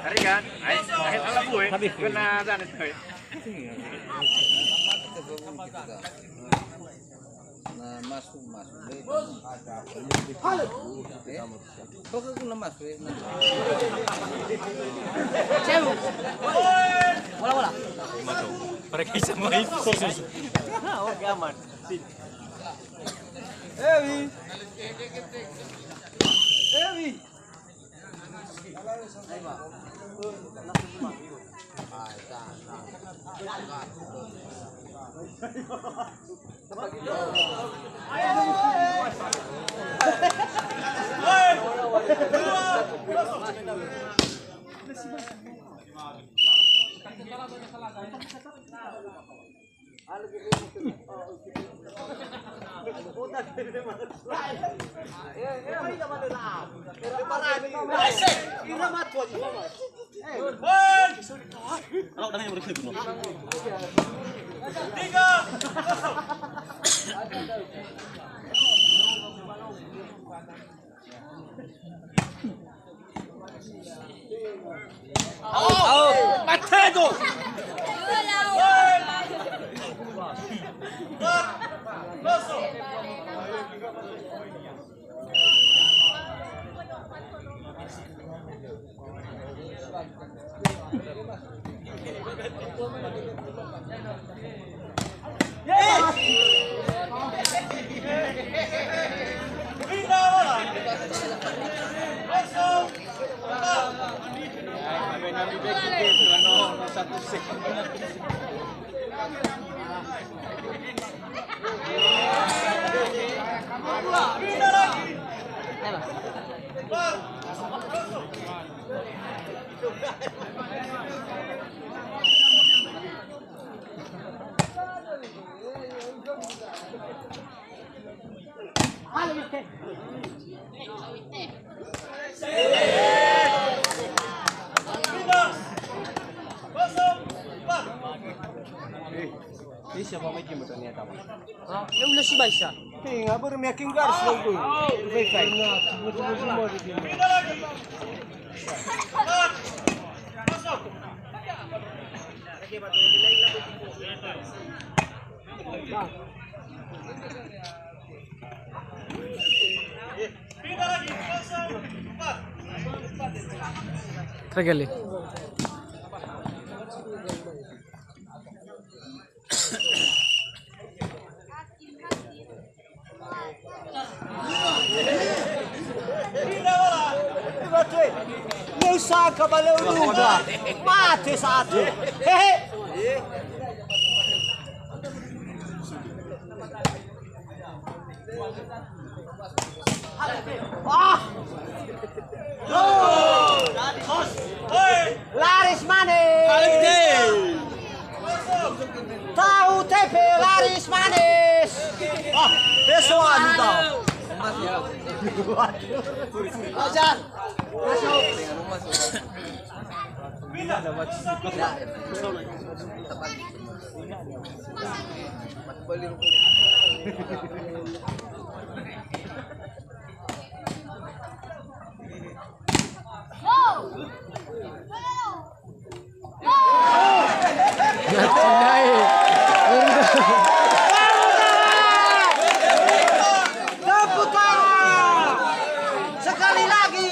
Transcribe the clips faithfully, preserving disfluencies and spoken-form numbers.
Hari kan? Ayo, ayo, salah bu, eh. Kena dan itu. Nah, masuk, masuk. Eh? Kok aku na masuk, eh? Ceu. Bola, bola. Mereka bisa main. Oke, aman. Ewi. Ewi. Ao, ao. Matego. Ini siapa main game ternyata, Bang? Ah, ya udah sih, Baisa. Ih, nggak bermain game guys, lo gue. Baik, baik. Nah, tunggu, tunggu semua di sini. Tergali. Leu saka ba leu duga. Mate satu. Hehe. Ah! Laris Manis. Tahu tempe laris manis. Ah, besoan tahu. Waduh. Ajar. Masuk. Tepuk tangan. Sekali lagi.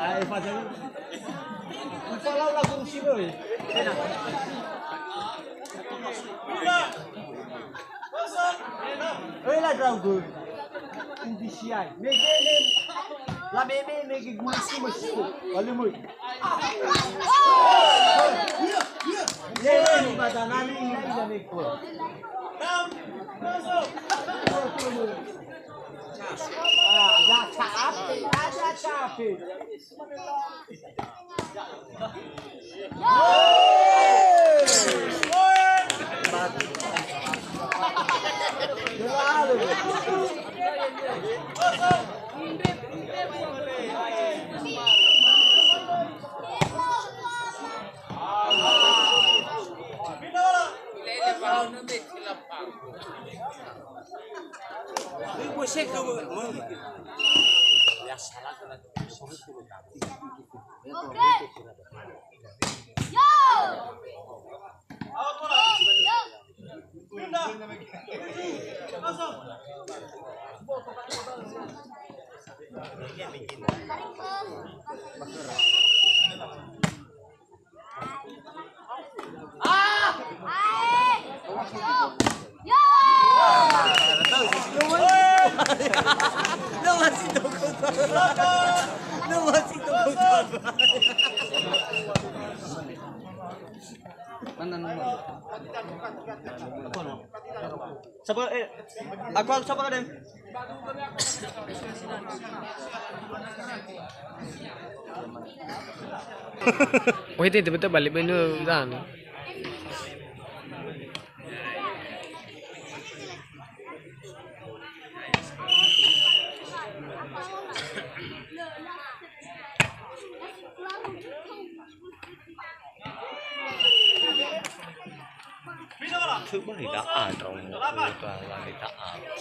Ae, Fajar. Ufalau lagu Rusiro, eh. Eh, la draugu. Indisiai. Mege ne. La meme mege gulisi masiko. Walu mui. Ye, ni badanani, ni badanani ko. Ah, ya cape, ya cape. Mana nomor? Sapa, eh, aku, aku sapa kadang? Oh, itu, itu betul balik bener, udah. Coba tidak ada orang, orang tidak ada.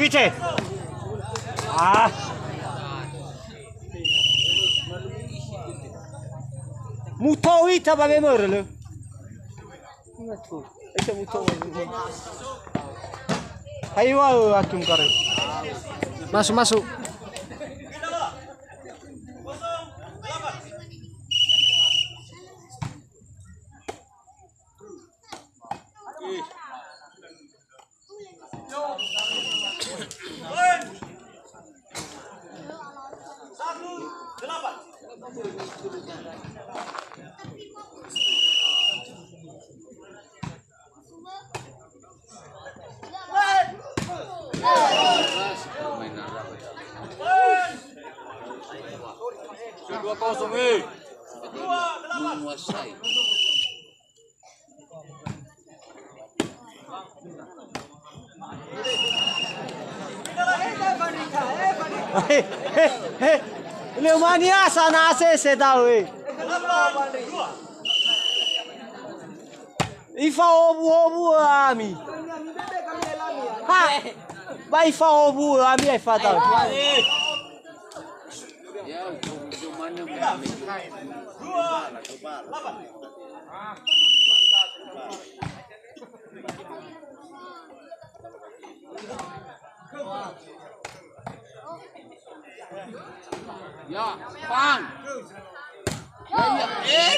Wice. Ah. Muto ita ba memor le. Hai wa, eh, atum kare. Masuk, masuk. Dua kosong, eh. Menguasai. He, he, he. Leo mania sana ase se tahu, eh. Ifahowu-howu ami. Ha. Ba ifahowu ami, ai fata. Ya, pan. Ya, ya. Eh.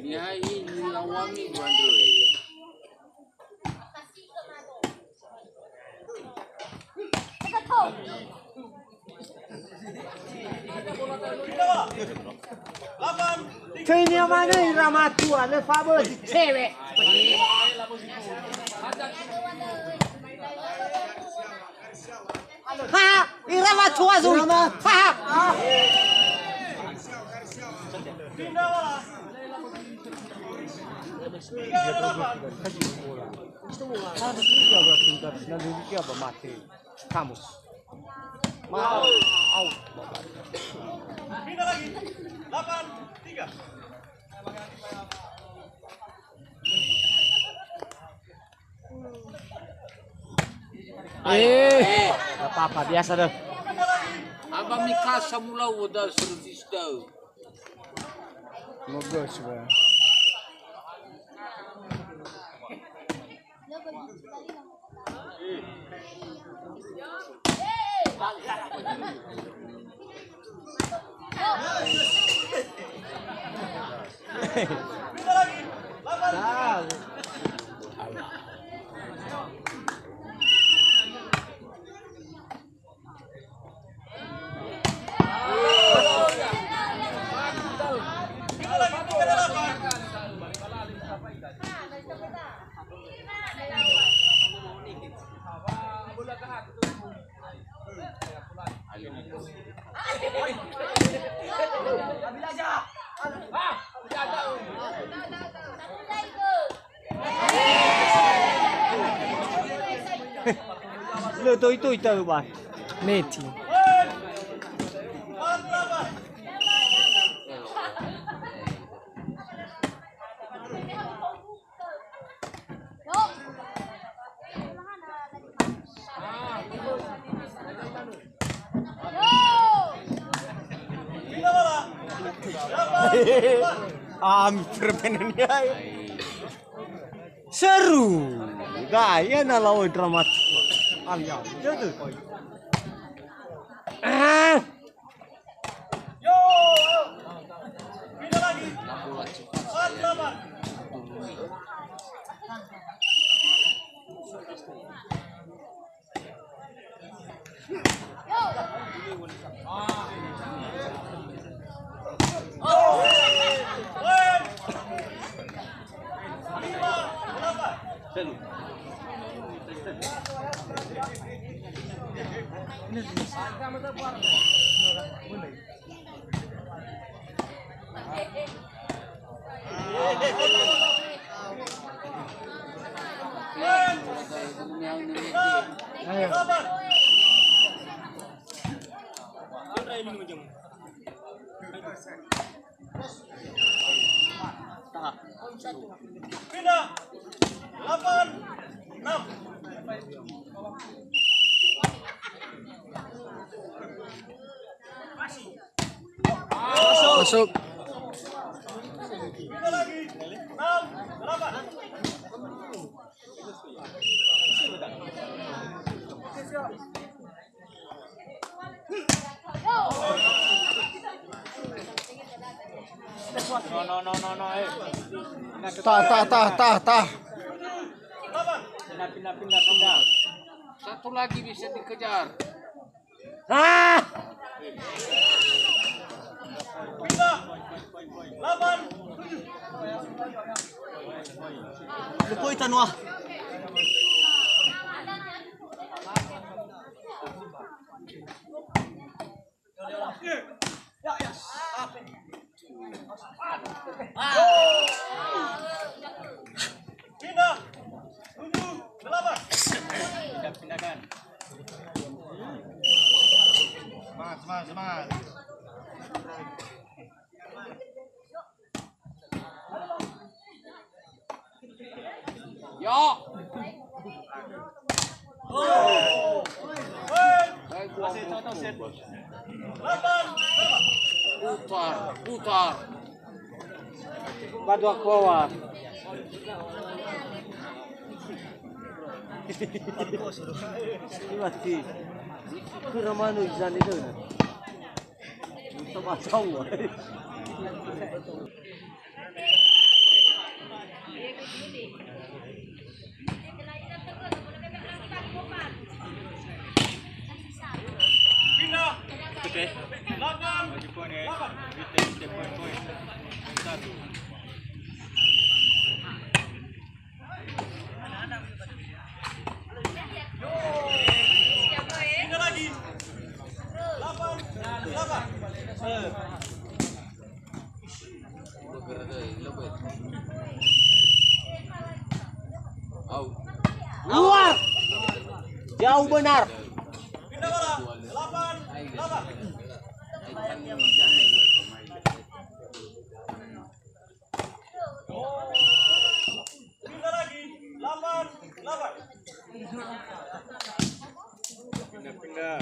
Ya, ini lawangi gua dulu. Töi ni'amane ira matua, lö fabözi cewek. Ha, ira matua zui. Ha, ha. Kamus. Mau. Au. Pindah lagi. Delapan, tiga. Eh, nggak apa-apa, biasa deh. Abang Mikasa mula udah servis dah. Moga sih, Bang. Lötoi-toi taö ba. Meti. Ami permainan ya. Seru. Gaya na lawan dramatik. Alia. Jatuh. Ah. Yo, ayo. Pindah lagi. Empat delapan. Lima delapan. Pindah. Delapan, enam. Masuk. Pindah lagi. Enam, delapan. No, no, no, no, no, eh. Tah, tah, tah, tah, tah. Pindah, pindah, pindah, pindah. Satu lagi bisa dikejar. Ah! Pindah. Delapan, tujuh. Lekoi tanua. Pindah. Tujuh, delapan. Pindah, pindahkan. Semangat, semangat, semangat. Ya. Putar, putar. Badua kowa. Mati. Kira manu izani tu. Sama tahu. Pindah. Oke. Delapan. Lagi poin, ya. Delapan. Kita, kita poin, poin. Satu. Pindah lagi. Delapan. Delapan. Luar. Jauh benar. Pindah bola. Delapan, delapan. Pindah lagi. Delapan, delapan. Pindah, pindah.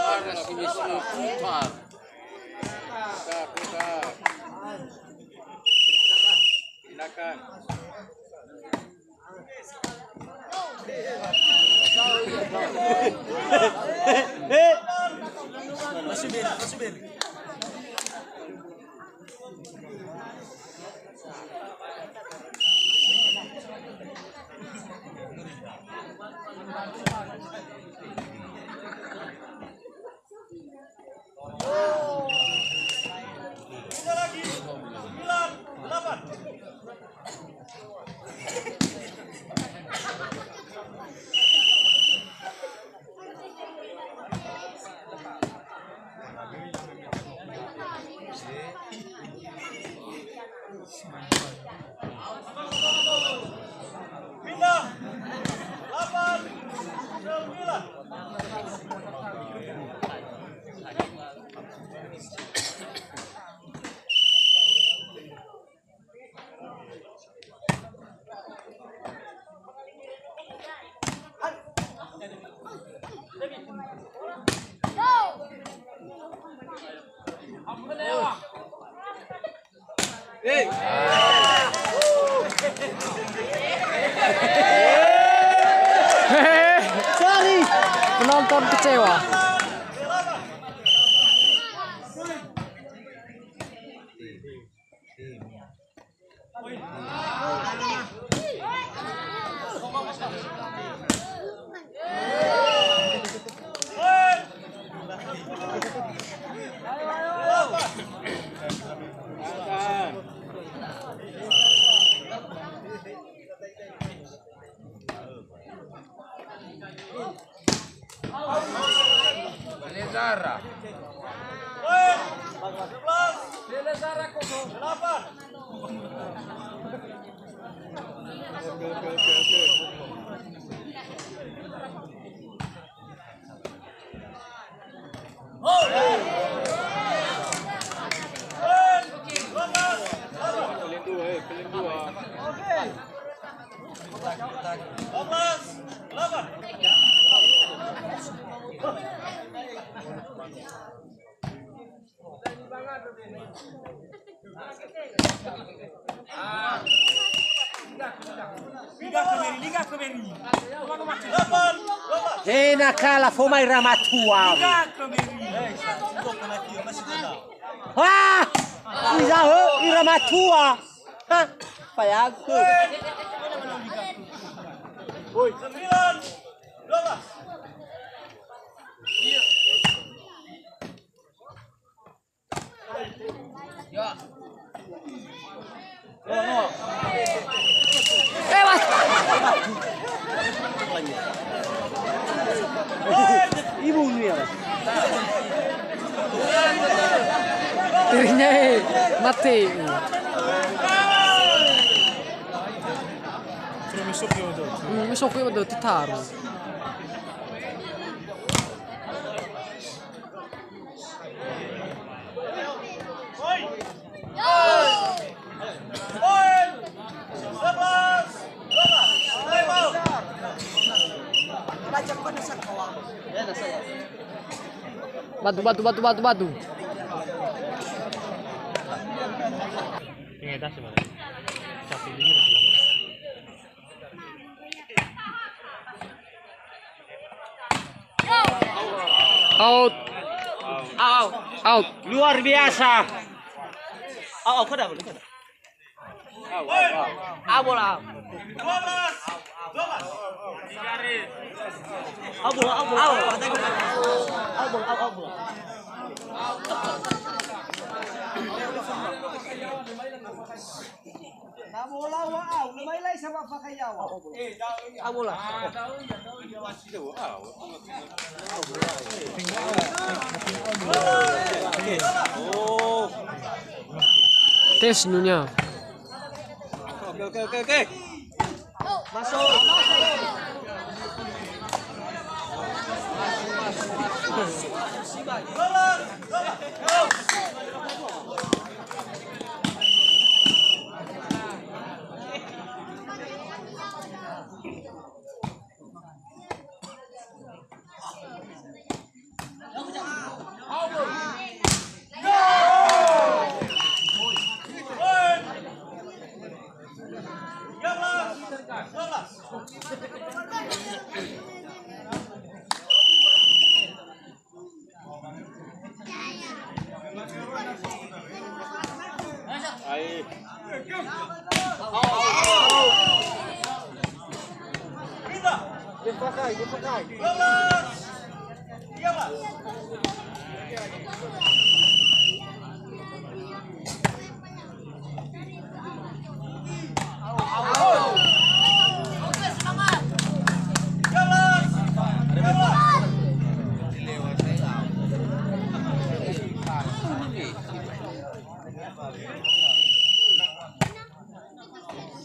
Ada sini semua putar. Putar, putar. Silakan. Masuk, Ben, masuk, Ben. Kita lagi. Sembilan, delapan. Ton kecewa. Lezara. Lezara kosong. He na kala fomai ramatua. Ah! Iza ho ira matua. Ha, fayaku. Ibu ni ya. Terinya, eh, mati. Hmm, mi so ki ba döi, titaru. Batu, batu, batu, batu, batu. Out. Out. Out. Luar biasa. Out, out, kada, kada. Out, out, out. Out, bola, out. Out, bola, out, bola. Out, bola, out, out, bola. Na bola wa au, na mai lai sama pakai yawa. Au bola. Tes nunya. Oke, oke, oke, oke. Masuk.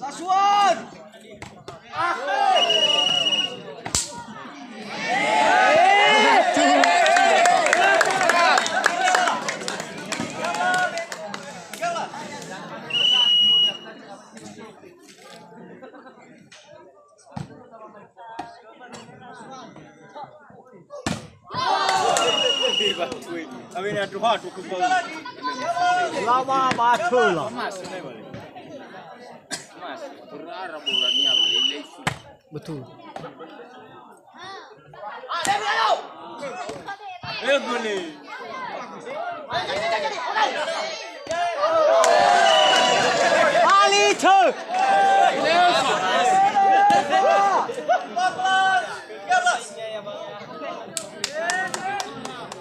Lasuan! Lama batul. Betul. Ayo guli. Ali tö.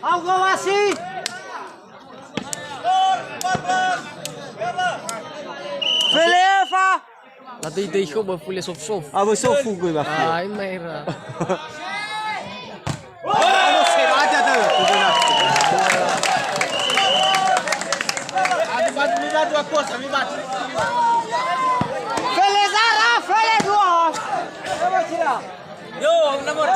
Au gawasi. Felefa. Na döi-döi khö ba fule sof-sof. Awö sofu göi ba fule. Ai, maera. Ano seraja tö. Fele zara, fele dua. Yo, nomor.